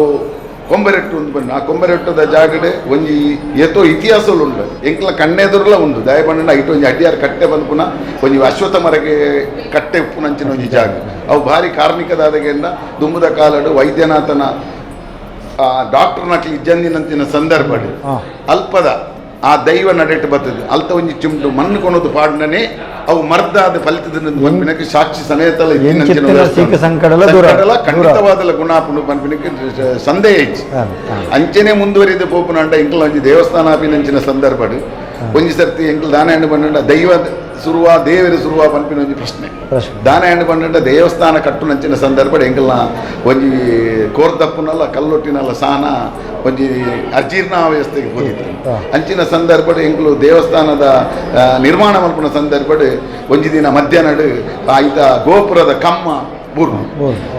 ಕೊಂಬರೆಟ್ಟು ಒಂದು ಬಣ್ಣ ಆ ಕೊಂಬರೆಟ್ಟದ ಜಾಗಡೆ ಒಂಜಿ ಏತೋ ಇತಿಹಾಸಲು ಉಂಡು ಎಂಕ್ಲ ಕಣ್ಣೆದುರ್ಲ ಉಂಡು ದಯಪಂಡ ಐಟು ಒಂಜಿ ಅಡ್ಡಿಯಾರ್ ಕಟ್ಟೆ ಬಂದ್ಪುನ ಒಂಜಿ ಅಶ್ವತ್ಥ ಮರಗೆ ಕಟ್ಟೆ ಉಪ್ಪುನಂಚಿನ ಒಂಜಿ ಜಾಗ ಅವು ಭಾರಿ ಕಾರ್ಮಿಕದಾದಗೆಂಡ ದುಂಬುದ ಕಾಲಡು ವೈದ್ಯನಾಥನ ಡಾಕ್ಟರ್ ನಕಲಿ ಇಜ್ಜಂದಿನಂತಿನ ಸಂದರ್ಭ ಅಲ್ಪದ ಆ ದೈವ ನಡೆಟ್ಟು ಬರ್ತದೆ ಅಲ್ತ ಒಂಜಿ ಚಿಮ್ಟು ಮಣ್ಣು ಕೊನೋದು ಪಾಡ್ನನೆ ಅವು ಮರ್ದಾದ ಫಲಿತದ ಪನ್ಪಿನಕ್ಕೆ ಸಾಕ್ಷಿ ಸಮೇತಲ ಸಂಕಟಲ ಖಂಡಿತವಾದಲ ಗುಣಾಪುಂಡು ಪನ್ಪಿನಕ್ಕೆ ಸಂದೇಹ ಇಜ್ಜಿ. ಅಂಚನೆ ಮುಂದುವರಿದ ಪೋಪುನಂಡ ಎಂಕ್ಲ ಒಂಜಿ ದೇವಸ್ಥಾನ ಅಪಿನಂಚಿನ ಸಂದರ್ಭ ಒಂಜಿ ಸರ್ತಿ ಎಂಕ್ಲ ದಾನ ಹೆಣ್ಣು ಬಂಡ ದೈವ ಸುರುವ ದೇವರು ಸುರುವ ಪನ್ಪಿನ ಒಂಜಿ ಪ್ರಶ್ನೆ. ದಾನ ಹೆಣ್ಣು ಬಂಡ ದೇವಸ್ಥಾನ ಕಟ್ಟುನಂಚಿನ ಸಂದರ್ಭ ಎಂಕಲ್ನ ಒಂಜಿ ಕೋರ್ದಪ್ಪುನಲ್ಲ ಕಲ್ಲೊಟ್ಟಿನಲ್ಲ ಸಾನ ಒಂಜಿ ಅಜೀರ್ಣ ವ್ಯವಸ್ಥೆಗೆ ಹೋದಿತ್ತು. ಅಂಚಿನ ಸಂದರ್ಭ ಎಂಕ್ಲು ದೇವಸ್ಥಾನದ ನಿರ್ಮಾಣ ಮಲ್ಪುನ ಸಂದರ್ಭ ಒಂಜಿ ದಿನ ಮಧ್ಯಾಹ್ನ ಆಯ್ತ ಗೋಪುರದ ಕಮ್ಮ ಬೂರ್ದು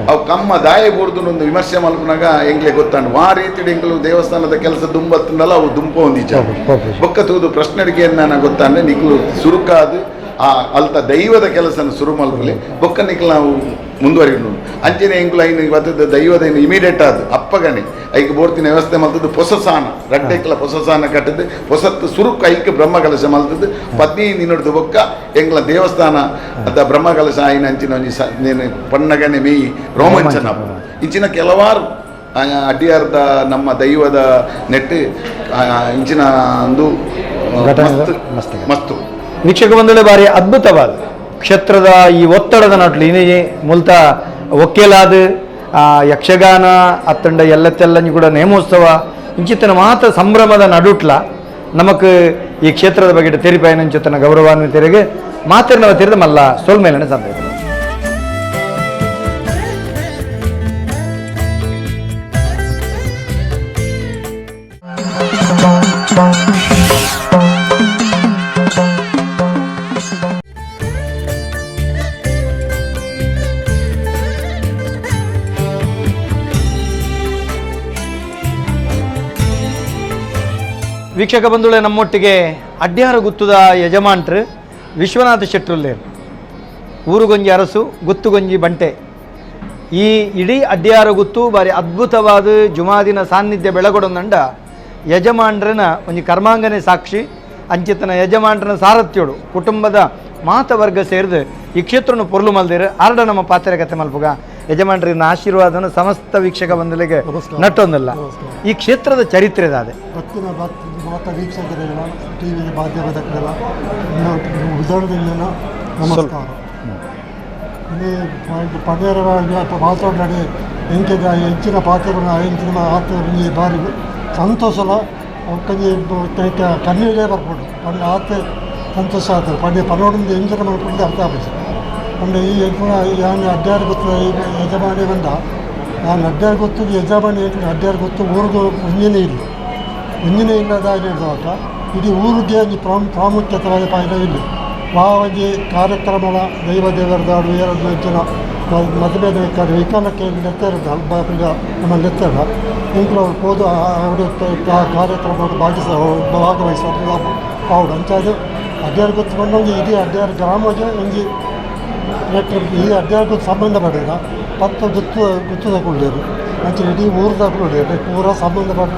ಅವು ಕಮ್ಮ ದಾಯ ಬೂರ್ದು ಒಂದು ವಿಮರ್ಶೆ ಮಲ್ಪುನಾಗ ಎಂಕ್ಲೆ ಗೊತ್ತಾಂಡು ಆ ರೀತಿ ಎಂಕ್ಲು ದೇವಸ್ಥಾನದ ಕೆಲಸ ದುಂಬತ್ತಂದಲ್ಲ ಅವು ದುಂಪ ಒಂದಿಚ್ಚ ಬೊಕ್ಕ ತೂದು ಪ್ರಶ್ನೆಗೆ ನಾನು ಗೊತ್ತಾಂಡೆ ನಿಕ್ಲು ಸುರುಕಾದು ಆ ಅಲ್ತ ದೈವದ ಕೆಲಸನ ಸುರು ಮಲ್ಪಲೆ ಬೊಕ್ಕ ನಿಕ್ಲು ನಾವು ಮುಂದುವರಿನು ಅಂಚಿನ ಎಂಕ್ಲು ಐನು ಇವತ್ತದ ದೈವದ ಇಮಿಡಿಯೇಟ್ ಆದ ಅಪ್ಪಗಣೆ ಐಕ್ ಬೋರ್ತಿನ ವ್ಯವಸ್ಥೆ ಮಲ್ತದ್ದು ಪೊಸ ಸಾನ ರಡ್ಡೆಕ್ಲ ಪೊಸ ಸಾನ ಕಟ್ಟದು ಹೊಸತ್ತು ಸುರುಕು ಐಕ್ ಬ್ರಹ್ಮಕಲಶ ಮಲ್ತದ್ದು 15 ದಿನದ ಬೊಕ್ಕ ಎಂಕ್ಲ ದೇವಸ್ಥಾನ ಅದ ಬ್ರಹ್ಮಕಲಶ ಐನ ಅಂಚಿನ ಒಂಜಿ ನೇನು ಪಣ್ಣಗಣೆ ಮೇಯಿ ರೋಮಾಂಚನ ಇಂಚಿನ ಕೆಲವಾರು ಅಡ್ಡಿಯಾರ್ದ ನಮ್ಮ ದೈವದ ನೆಟ್ಟು ಇಂಚಿನ ಒಂದು ಮಸ್ತು ಮಸ್ತು. ವೀಕ್ಷಕ ಬಂಧುಗಳೇ, ಬಾರಿ ಅದ್ಭುತವಾದ ಕ್ಷೇತ್ರದ ಈ ಒತ್ತಡದ ನಟ್ಲು ಇನಿ ಮುಲ್ತ ಒಕ್ಕೇಲಾದ ಯಕ್ಷಗಾನ ಅತ್ತಂಡ ಎಲ್ಲತ್ತೆಲ್ಲಂಜಿ ಕೂಡ ನೇಮೋತ್ಸವ ಇಂಚಿತನ ಮಾತ್ರ ಸಂಭ್ರಮದ ನಡುಟ್ಲ ನಮಕ್ ಈ ಕ್ಷೇತ್ರದ ಬಗ್ಗೆ ತೆರಿಪಾಯನಂಚಿತನ ಗೌರವಾನ್ವಿತರಿಗೆ ಮಾತ್ರ ನಾವು ತೆರೆದ ಮಲ್ಲ ಸೋಲ್ಮೇಲನೆ ಸಂದೇಶ. ವೀಕ್ಷಕ ಬಂಧುಗಳೇ, ನಮ್ಮೊಟ್ಟಿಗೆ ಅಡ್ಯಾರ ಗುತ್ತುದ ಯಜಮಾನ್ರು ವಿಶ್ವನಾಥ ಶೆಟ್ರುಲ್ಲೇರು. ಊರುಗೊಂಜಿ ಅರಸು, ಗುತ್ತುಗೊಂಜಿ ಬಂಟೆ. ಈ ಇಡೀ ಅಡ್ಯಾರ ಗುತ್ತು ಬಾರಿ ಅದ್ಭುತವಾದ ಜುಮಾದಿನ ಸಾನ್ನಿಧ್ಯ ಬೆಳಗೊಡೊಂದಂಡ ಯಜಮಾನ್ರನ ಒಂಜಿ ಕರ್ಮಾಂಗನೆ ಸಾಕ್ಷಿ ಅಂಚಿತನ ಯಜಮಾನ್ರನ ಸಾರಥ್ಯೋಡು ಕುಟುಂಬದ ಮಾತವರ್ಗ ಸೇರಿದು ಈ ಕ್ಷೇತ್ರನು ಪೊರ್ಲು ಮಲ್ದಿರು. ಆರ್ಡ ನಮ್ಮ ಪಾತ್ರೆ ಕತೆ ಮಲ್ಪುಗ ಯಜಮಾನ್ರಿನ ಆಶೀರ್ವಾದನ ಸಮಸ್ತ ವೀಕ್ಷಕ ಬಂಧುಗಳಿಗೆ ನಟ್ಟೊಂದಲ್ಲ. ಈ ಕ್ಷೇತ್ರದ ಚರಿತ್ರೆ ದಾದೆ ಮಾತ ವೀಕ್ಷಕರಿಗೆಲ್ಲ ಟಿ ವಿ ಮಾಧ್ಯಮದಕ್ಕೆಲ್ಲ ಉದಾಹರಣೆಯಿಂದ ನಮಸ್ಕಾರ. ಇಲ್ಲಿ ಪನೇರ ಮಾತಾಡಿ ಎಂಕೆದ ಹೆಚ್ಚಿನ ಪಾತ್ರಗಳನ್ನ ಎಂಚಿನ ಆತ ಬಾರಿ ಸಂತೋಷಲ ಒಂಜಿ ಕಣ್ಣೀರೇ ಬರ್ಬೋದು ಪಂಡ ಆತ ಸಂತೋಷ ಆಗ್ತದೆ. ಪಂಡ ಪನೋಡಿಂದ ಎಂಚಿನ ಮಲ್ಪುಂಡು ಅರ್ಥ ಆಪುಜಿ. ಪಂಡ ಈ ಯಾನ್ ಅಡ್ಡಾರ್ ಗೊತ್ತು ಯಜಮಾನಿ ಬಂದ ನಾನು ಅಡ್ಡಾರ್ ಗೊತ್ತು ಯಜಮಾನಿ ಅಡ್ಡಾರ್ ಗೊತ್ತು ಊರಿಗೂ ಒಂಜಿನೇ ಇಲ್ಲ ಒಂಜಿನೇ ಇಲ್ಲದ ಹಿಡಿದಾಗ ಇಡೀ ಊರಿಗೆ ಒಂಜಿ ಪ್ರಾಮುಖ್ಯತೆವಾದ ಪಾಯಿನ ಇಲ್ಲಿ ವಾ ಒಂಜಿ ಕಾರ್ಯಕ್ರಮಗಳ ದೈವ ದೇವರದಾಡು ಏರದ್ದು ಜನ ಮದುವೆ ವಿಕಲಕ್ಕೆ ನೆತ್ತರದ ನಮ್ಮ ನೆತ್ತದ ಇಂಕ್ಲು ಅವ್ರು ಹೋದು ಅವರು ಕಾರ್ಯಕ್ರಮ ಭಾಗವಹಿಸೋ ಅವ್ರು ಅಂಚಾದು ಅಡ್ಡಾರ್ ಗೊತ್ತು ಬಂದ ಒಂಜಿ ಇಡೀ ಅಡ್ಡಾರ್ ಗ್ರಾಮಗೆ ಒಂಜಿ ಈ ಅಡ್ಡಾರ್ ಗೊತ್ತು ಸಂಬಂಧ ಪಡೆದ ಪತ್ತು ಗುತ್ತು ಗುತ್ತು ತಗೊಳ್ಳೇರು ಅಂಚೆ ಇಡೀ ಊರು ತಗೊಳ್ಳೇರು ಪೂರ ಸಂಬಂಧಪಟ್ಟ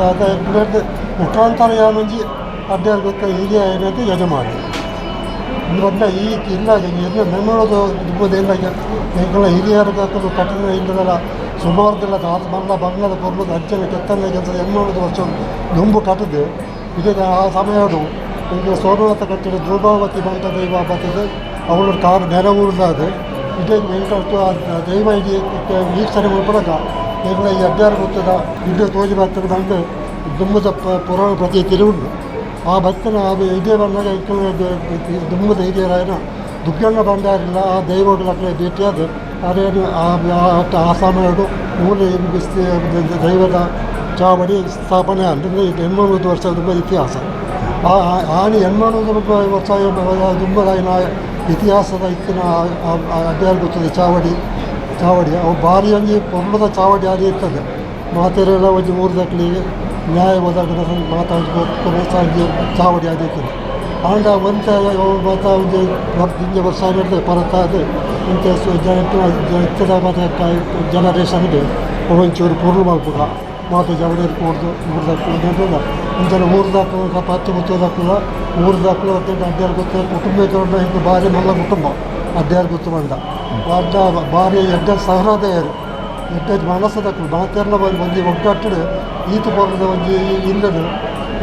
ಮುಖಾಂತರ ಯಾನೊಂಜಿ ಅಡ್ಡಾರ್ ಗೊತ್ತ ಹಿರಿಯ ಏನದು ಯಜಮಾನಿ ಬಂದ ಈ ಇಲ್ಲ ಎಲ್ಲ ಮೆಮ್ಮಳದು ಇಲ್ಲ ಎಂಕಲ ಹಿರಿಯರ ಕಟ್ಟಡ ಇಲ್ಲದಲ್ಲ ಸುಮಾರುದೆಲ್ಲ ಮಲ್ಲ ಬಂಗಾದ ಪೊರ್ಲದ ಅಂಚನೆ ಕೆತ್ತನೆ ಕೆಲಸ ಎನ್ನೋಳದು ವರ್ಷ ದುಂಬು ಕಟ್ಟದೆ ಇದೀಗ ಆ ಸಮಯಡು ಈಗ ಸೋಮನಾಥ ಕಟ್ಟಿದ ಧ್ರುವಾವತಿ ಬಂಟ ದೈವ ಬರ್ತದೆ ಅವಳು ಕಾರು ನೆರವೂರ್ದಾದ ಇದೇ ಎಂಕಲ್ತು ಆ ದೈವ ಇಡೀ ವೀಕ್ಷಣೆ ಮಲ್ಪನಗ ಎಂಕಲ ಈ ಅಡ್ಡಾರು ಗೊತ್ತದ ಇಡೀ ತೋಜಿ ಬರ್ತದೆ ಬಂದು ದುಂಬುದ ಪುರಾಣ ಪ್ರತೀತಿ ಉಂಟು. ಆ ಭಕ್ತನ ಅದು ಇದೇ ಬಂದಾಗ ದುಂಬುದ ಹಿರಿಯರಾಯನ ದುಗ್ಗಣ್ಣ ಬಂದಾರಿಲ್ಲ ಆ ದೈವಗಳ ಭೇಟಿಯಾದ ಅದೇನು ಆ ಸಮಯಡು ಮೂಲ ದೈವದ ಚಾವಡಿ ಸ್ಥಾಪನೆ ಅಂದರೆ 800 ವರ್ಷ ದುಂಬ ಇತಿಹಾಸ. ಆ ಆನೆ 800 ವರ್ಷ ದುಂಬದಾಯಿನ ಇತಿಹಾಸದ ಇತ್ತಿನ ಅಡ್ಡಾರ್ ಗೊತ್ತದೆ ಚಾವಡಿ ಚಾವಡಿ ಅವು ಭಾರಿ ಒಂಜಿ ಪೊರ್ಲದ ಚಾವಡಿ ಆದಿ ಇರ್ತದೆ. ಮಾತೆರೆಲ್ಲ ಒಂಜಿ ಊರ್ದಕ್ಲಿಗೆ ನ್ಯಾಯ ಒದಗಿದ ಮಾತಾಡಿ ಚಾವಡಿ ಆದಿರ್ತದೆ. ಆಂಡ ಒಂತ ಮಾತ ಒಂಜಿ ದಿಂಜ ವರ್ಷ ಇರ್ತದೆ ಪರತಾದ ಇಂಥ ಇತ್ತದ ಮಾತ ಜನರೇಷನ್ಗೆ ಒಂಚೂರು ಪೊರ್ಲು ಮಲ್ಪುಗ ಮಾತ ಜವಡೇರು ಕೊಡ್ದು ಊರ್ದಾಕ್ಲು ಇಂಚನ ಊರ್ದಾಕ್ಲು ಪತ್ತು ಗುತ್ತದಾಕ್ಲ ಊರ್ದಾಕ್ಲು ಅಡ್ಡಾರ್ ಗುತ್ತು ಕುಟುಂಬ ಹಿಂಗೆ ಭಾರಿ ಮಲ್ಲ ಕುಟುಂಬ ಅಡ್ಡಾರ್ ಗುತ್ತು ಬಂದ ಅಡ್ಡ ಭಾರಿ ಎಡ್ಡ ಸಹೃದಯರು ಎಡ್ಡ ಮನಸ್ಸದಕ್ಲು ಮಾತೆರ್ಲ ಒಂಜಿ ಒಗ್ಗಟ್ಟು ಈತು ಪೊರ್ಲದ ಒಂಜಿ ಇಲ್ಲದು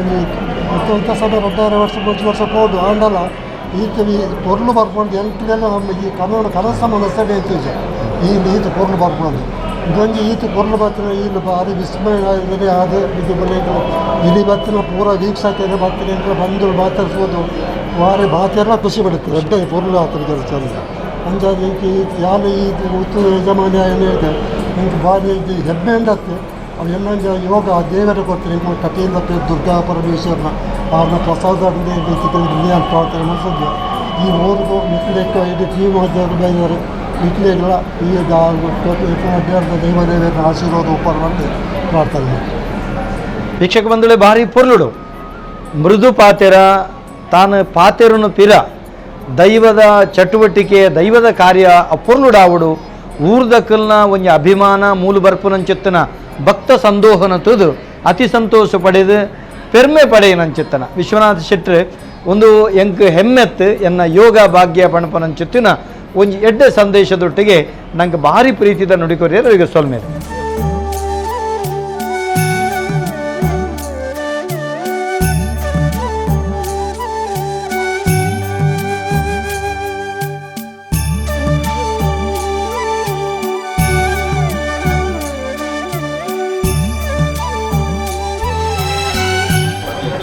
ಒಂಜಿ ಇಂಥ ಸಮಯ 2000 ವರ್ಷ 30 ವರ್ಷ ಪೋಡು ಆಂಡಲ ಈತ ಈ ಪೊರ್ಲು ಬರ್ಕೊಂಡು ಎಂಟ್ಲೆಲ್ಲ ನಮ್ಮ ಈ ಕನ್ನಡ ಕನಸ ಮನಸ್ಸೇ ಇತ್ತೀಚೆ ಈ ಈತ ಪೊರ್ಲು ಬರ್ಕೊಂಡು ಇದೊಂಜಿ ಈತ ಪೊರ್ಲು ಬತ್ತಿನ ಇಲ್ಲಿ ಭಾರಿ ವಿಸ್ಮಯ ಅದು ಇದು ಇಲಿ ಬತ್ತಿನ ಪೂರ ವೀಕ್ಷಕರು ಬತ್ತಿನ ಬಂದು ಮಾತಾಡ್ಬೋದು ವಾರಿ ಮಾತೆಲ್ಲ ಖುಷಿ ಪಡುತ್ತೆ ದೊಡ್ಡ ಪೊರ್ಲು ಆತನ ಕೆಲಸ ಅಂಚಾದ್ ಇಂಕ್ ಯಾನ್ ಈ ಉತ್ತು ಯಜಮಾನಿ ಇದೆ ಇಂಕ್ ಭಾರಿ ಇದು ಹೆಮ್ಮೆ ಉಂಡತ್ತೆ ಅವು ಎಲ್ಲೊಂಜ ಯೋಗ ದೇವರ ಕೊಡ್ತಾರೆ ಇಂಕ್ ಕಟೀಲ್ ದುರ್ಗಾ ಪರಮೇಶ್ವರನ ಅವ್ರನ್ನ ಪ್ರಸಾದ ಪ್ರಾರ್ಥನೆ ಮನ್ಸದ್ದು ಈ ಊರಿಗೂ ನಿಕ್ಲೆಕ್ಕ ಇದು ಟಿ ಮಾಧ್ಯಮ ಬೈದರು ನಿಕ್ಲೆಗಳ ಈ ದೈವದೇವರ ಆಶೀರ್ವಾದ ಉಪರ ಪ್ರಾರ್ಥನೆ. ವೀಕ್ಷಕ ಬಂಧುಗಳೇ, ಭಾರಿ ಪೊರ್ಲುಡು ಮೃದು ಪಾತೆರ ತಾನು ಪಾತೆರುನು ಪಿರ ದೈವದ ಚಟುವಟಿಕೆ ದೈವದ ಕಾರ್ಯ ಅಪೊರ್ಲುಡಾವುಡು ಊರ್ದಕ್ಕಲ್ನ ಒಂಜಿ ಅಭಿಮಾನ ಮೂಲು ಬರ್ಪುನಂಚಿತ್ತನ ಭಕ್ತ ಸಂದೋಹನ ತುದು ಅತಿ ಸಂತೋಷ ಪಡೆದು ಪೆರ್ಮೆ ಪಡೆಯನಂಚಿತ್ತನ ವಿಶ್ವನಾಥ ಶೆಟ್ರು ಒಂದು ಎಂಕ್ ಹೆಮ್ಮೆತ್ತು ಎನ್ನ ಯೋಗ ಭಾಗ್ಯ ಪಣಪನಂಚಿತ್ತಿನ ಒಂಜಿ ಎಡ್ಡೆ ಸಂದೇಶದೊಟ್ಟಿಗೆ ನಂಗೆ ಭಾರಿ ಪ್ರೀತಿದ ನುಡಿಕೊರಿಯರು ಈಗ ಸೊಲ್ಮೇಲೆ.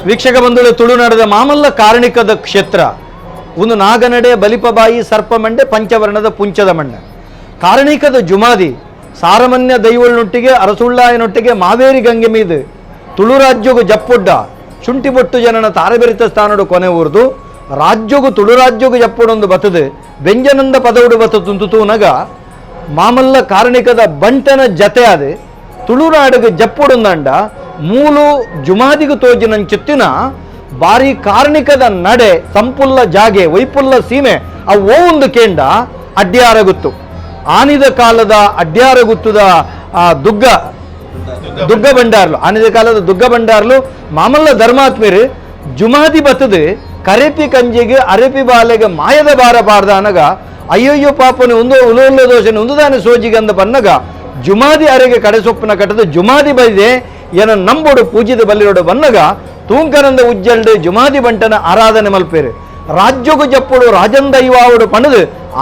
ವೀಕ್ಷಕ ಬಂಧುಗಳು, ತುಳುನಾಡದ ಮಾಮಲ್ಲ ಕಾರಣಿಕದ ಕ್ಷೇತ್ರ ಒಂದು ನಾಗನಡೆ ಬಲಿಪಬಾಯಿ ಸರ್ಪಮಂಡೆ ಪಂಚವರ್ಣದ ಪುಂಚದ ಮಣ್ಣ ಕಾರಣಿಕದ ಜುಮಾದಿ ಸಾರಮನ್ಯ ದೈವಳ್ನೊಟ್ಟಿಗೆ ಅರಸುಳ್ಳಾಯನೊಟ್ಟಿಗೆ ಮಾವೇರಿ ಗಂಗೆ ಮೀದು ತುಳುರಾಜ್ಯಗು ಜಪ್ಪುಡ್ಡ ಶುಂಠಿಬೊಟ್ಟು ಜನನ ತಾರಬೆರಿತ ಸ್ಥಾನಡು ಕೊನೆ ಊರ್ದು ರಾಜ್ಯಗು ತುಳುರಾಜ್ಯಗು ಜಪ್ಪುಡೊಂದು ಬತದು ವ್ಯಂಜನಂದ ಪದವುಡು ಬತ ತುತೂನಗ ಮಾಮಲ್ಲ ಕಾರಣಿಕದ ಬಂಟನ ಜತೆ ಅದು ತುಳುನಾಡಿಗೆ ಜಪ್ಪುಡುಂದಂಡ ಮೂಲು ಜುಮಾದಿಗು ತೋಜಿನಂಚಿತ್ತಿನ ಬಾರಿ ಕಾರ್ಣಿಕದ ನಡೆ ಸಂಪುಲ್ಲ ಜಾಗೆ ವೈಪುಲ್ಲ ಸೀಮೆ ಅವು ಒಂದು ಕೇಂಡ ಅಡ್ಯಾರಗುತ್ತು ಆನಿದ ಕಾಲದ ಅಡ್ಯಾರಗುತ್ತದ ಆ ದುಗ್ಗ ದುಗ್ಗ ಭಂಡಾರ್ಲು ಆನಿದ ಕಾಲದ ದುಗ್ಗ ಭಂಡಾರ್ಲು ಮಾಮಲ್ಲ ಧರ್ಮಾತ್ಮೀರು ಜುಮಾದಿ ಬತ್ತದು ಕರೆಪಿ ಕಂಜಿಗೆ ಅರೆಪಿ ಬಾಲೆಗೆ ಮಾಯದ ಬಾರ ಬಾರ್ದ ಅನಗ ಅಯ್ಯಯ್ಯೋ ಪಾಪನೆ ಒಂದು ಉಲೋಲ್ಲ ದೋಷನೆ ಒಂದುದಾನೆ ಸೋಜಿಗಂದ ಬನ್ನಗ ಜುಮಾದಿ ಅರೆಗೆ ಕಡೆಸೊಪ್ಪನ ಕಟ್ಟದು ಜುಮಾದಿ ಬೈದೆ ಏನ ನಂಬೋಡು ಪೂಜಿದ ಬಲ್ಲಿರೋಡು ಬನ್ನಗ ತೂಂಕರಂದ ಉಜ್ಜಲ್ಡು ಜುಮಾದಿ ಬಂಟನ ಆರಾಧನೆ ಮಲ್ಪೇರು ರಾಜ್ಯಗು ಜಪ್ಪುಡು ರಾಜಂದೈವಾವುಡು ಪಣದು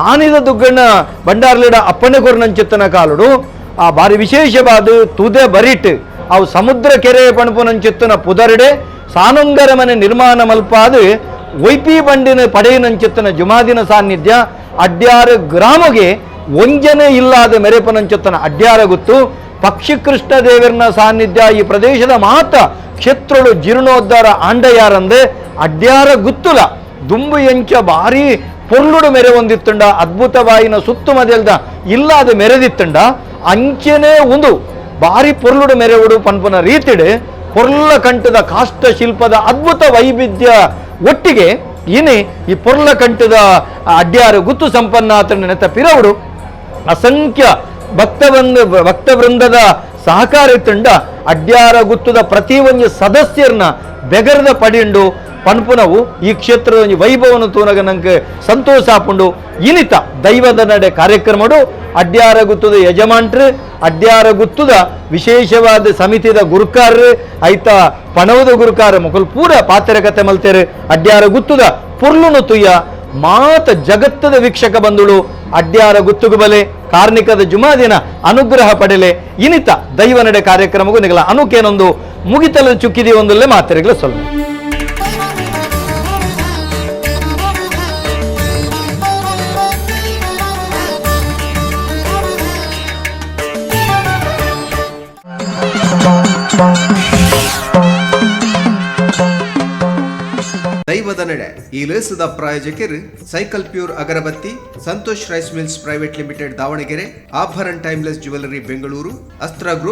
ಆನಿದ ದುಗ್ಗಣ್ಣ ಬಂಡಾರ್ಲಿಡ ಅಪ್ಪಣೆ ಕೊರ್ನಂಚಿತ್ತನ ಕಾಲುಡು ಆ ಬಾರಿ ವಿಶೇಷವಾದ ತುದೆ ಬರಿಟ್ ಅವು ಸಮುದ್ರ ಕೆರೆ ಪಣಪುನಂಚಿತ್ತನ ಪುದರ್ಡೆ ಸಾನುಂಗರ ಮನೆ ನಿರ್ಮಾಣ ಮಲ್ಪಾದು ವೈಪಿ ಬಂಡಿನ ಪಡೆಯಿನಂಚಿತ್ತನ ಜುಮಾದಿನ ಸಾನ್ನಿಧ್ಯ ಅಡ್ಯಾರ ಗ್ರಾಮಗೆ ಒಂಜನೆ ಇಲ್ಲಾದ ಮೆರೆಪನಂಚಿತ್ತನ ಅಡ್ಯಾರ ಗೊತ್ತು ಪಕ್ಷಿಕೃಷ್ಣ ದೇವರನ ಸಾನ್ನಿಧ್ಯ ಈ ಪ್ರದೇಶದ ಮಾತ ಕ್ಷೇತ್ರಳು ಜೀರ್ಣೋದ್ಧಾರ ಆಂಡಯಾರಂದೆ ಅಡ್ಯಾರ ಗುತ್ತುಲ ದುಂಬು ಎಂಚ ಭಾರಿ ಪೊರ್ಲುಡು ಮೆರೆ ಹೊಂದಿತ್ತುಂಡ ಅದ್ಭುತವಾಯಿನ ಸುತ್ತುಮದೆಲ್ದ ಇಲ್ಲಾದ ಮೆರೆದಿತ್ತುಂಡ ಅಂಚೆನೇ ಒಂದು ಭಾರಿ ಪೊರ್ಲುಡು ಮೆರೆವುಡು ಪನ್ಪುನ ರೀತಿಡು ಪೊರ್ಲ ಕಂಠದ ಕಾಷ್ಟ ಶಿಲ್ಪದ ಅದ್ಭುತ ವೈವಿಧ್ಯ ಒಟ್ಟಿಗೆ ಇನಿ ಈ ಪೊರ್ಲ ಕಂಠದ ಅಡ್ಯಾರು ಗುತ್ತು ಸಂಪನ್ನ ನೆತ್ತ ಪಿರವುಡು ಅಸಂಖ್ಯ ಭಕ್ತವೃಂದದ ಸಹಕಾರ ಇತ್ತುಂಡ ಅಡ್ಯಾರ ಗುತ್ತದ ಪ್ರತಿ ಒಂದು ಸದಸ್ಯರನ್ನ ಬೆಗರದ ಪಡಿಂಡು ಪನ್ಪುನವು ಈ ಕ್ಷೇತ್ರದ ಒಂಜಿ ವೈಭವನ ತೂನಗ ನಂಗೆ ಸಂತೋಷ ಆಪುಂಡು. ಇನಿತ ದೈವದ ನಡೆ ಕಾರ್ಯಕ್ರಮಡು ಅಡ್ಯಾರ ಗುತ್ತದ ಯಜಮಾನ್ರು ಅಡ್ಯಾರ ಗುತ್ತದ ವಿಶೇಷವಾದ ಸಮಿತಿದ ಗುರುಕಾರರು ಐತ ಪಣವದ ಗುರುಕಾರ ಮುಕುಲ್ ಪೂರ ಪಾತ್ರ ಕತೆ ಮಲ್ತೇರು ಅಡ್ಯಾರ ಗುತ್ತದ ಪುರ್ಲುನು ತುಯ್ಯ ಮಾತ ಜಗತ್ತದ ವೀಕ್ಷಕ ಬಂಧುಳು ಅಡ್ಯಾರ ಗುತ್ತುಗು ಬಲೆ ಕಾರ್ಣಿಕದ ಜುಮಾದಿನ ಅನುಗ್ರಹ ಪಡೆಲೆ ಇನಿತ ದೈವ ನಡೆ ಕಾರ್ಯಕ್ರಮಗೂ ನಿಗಲ ಅನುಕೇನೊಂದು ಮುಗಿತಲು ಚುಕ್ಕಿದಿ ಒಂದಲ್ಲೇ ಮಾತೆರೆಗಳ ಸೊಲ್ಲು. ದೈವದ ನಡೆ ಈ ಲೇಸದ ಪ್ರಾಯೋಜಕರು cycle pure agarbatti, Santosh rice mills private limited Davanagere, Abharan timeless jewellery Bengaluru, Astra group.